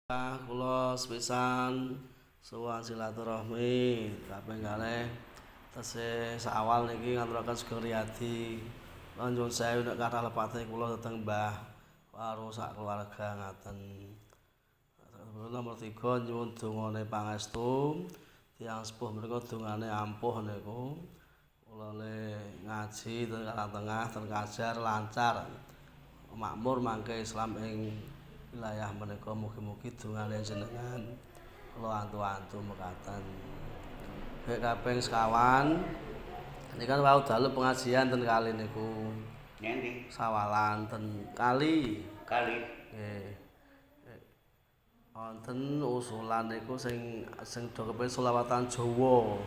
Kula sepisan sowan silaturahmi kaping kalih tesih sawal niki ngaturaken Sugeng Riyadi. Kula nyuwun sewu nek kathah lepate kula dhateng Mbah karo sak keluarga ngaten. Nomor 3 nyuwun dongane pangestu tiyang sepuh menika dongane ampuh niku. Kula le ngaji teng Karang Tengah ten Kajar lancar. Makmur mangke Islam ing wilayah menika mugi-mugi dongane jenengan kula antu-antu mekaten. Gek kaping sekawan niki kan wau dalu pengajian ten kali niku. Ngendi? Sawalan ten kali. Kali. Nggih. Wonten usulan niku sing sing do kepengin selawatan Jawa.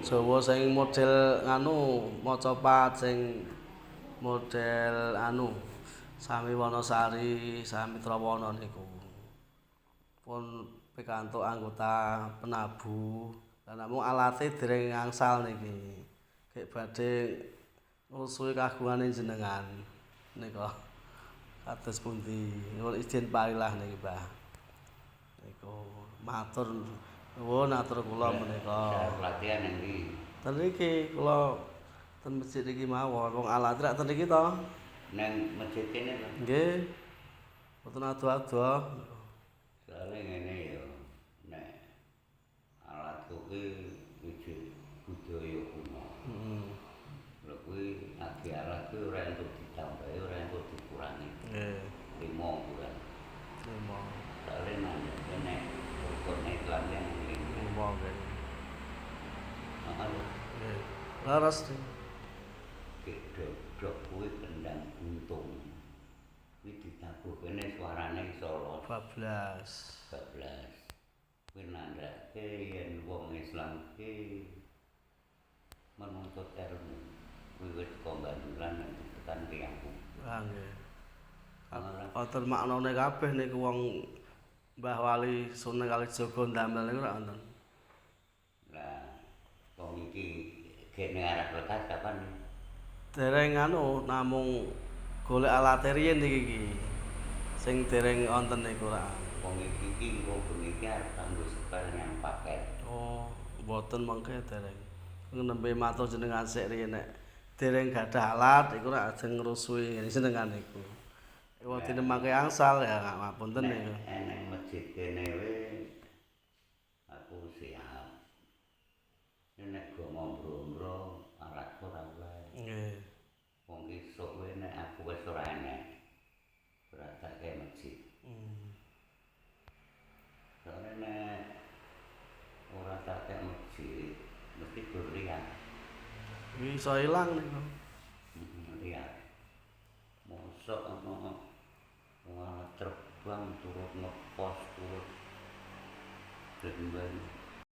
Jawa sing model nganu macapat sing model anu Sami Wanasari, Sami Trawana niku. Pun pikantuk anggota penabuh. Lah namung alate dereng angsal niki. Gek badhe ngrusuhi kagungane jenengan nika. Kados pundi? Nyuwun izin parilah niki, Mbah. Niku matur nuwun atur kula menika. Latihan nang ndi? Ten mriki kula ten masjid iki mawon. Wong alate rak ten mriki to. Nang masjid kene to? Nggih. Mboten adoh-adoh. Soale ngene ya, nek alatku ki wujud budaya kuno. Heeh. Lha kuwi agi alat kuwi ora entuk ditambahi, ora entuk dikurangi. Nggih. 5 ukuran. 5. Soale nandhake nek rukun Islam yang 5. 5 nggih. Heeh. Nggih. Leres. Gek dodok kuwi kendang buntung. Kuwi ditabuh kene suarane iso los. Bablas. Bablas. Kuwi nandhake yen wong Islam ki menuntut ilmu. Wiwit saka gandulan nganti tekan tiyangku. Ah nggih. Wonten maknane kabeh niku wong Mbah Wali Sunan Kalijaga ndamel niku rak wonten. Lah wong iki gene arep lekas kapan? Dereng anu namung golek alate riyin niki iki. Sing dereng wonten niku rak. Wong iki iki engko bengi iki arep kanggo sepel nyang paket. Oh, mboten mengke dereng. Nembe matur jenengan sik riyin nek dereng gadah alat iku rak ajeng ngrusuhi jenengan niku. Wedine mangke angsal ya ngapunten niku. Nek eneng masjid kene we aku siap. Nek go ngombro-ombro alatku ora oleh. Nggih. Wong esuk kuwi nek aku wis ora enek. Beratake masjid. Soale nek ora tak kek masjid mesti gur liar. Iso ilang niku. Heeh, liar. Mosok ana wong alat terbang turut ngepos turut dendeng.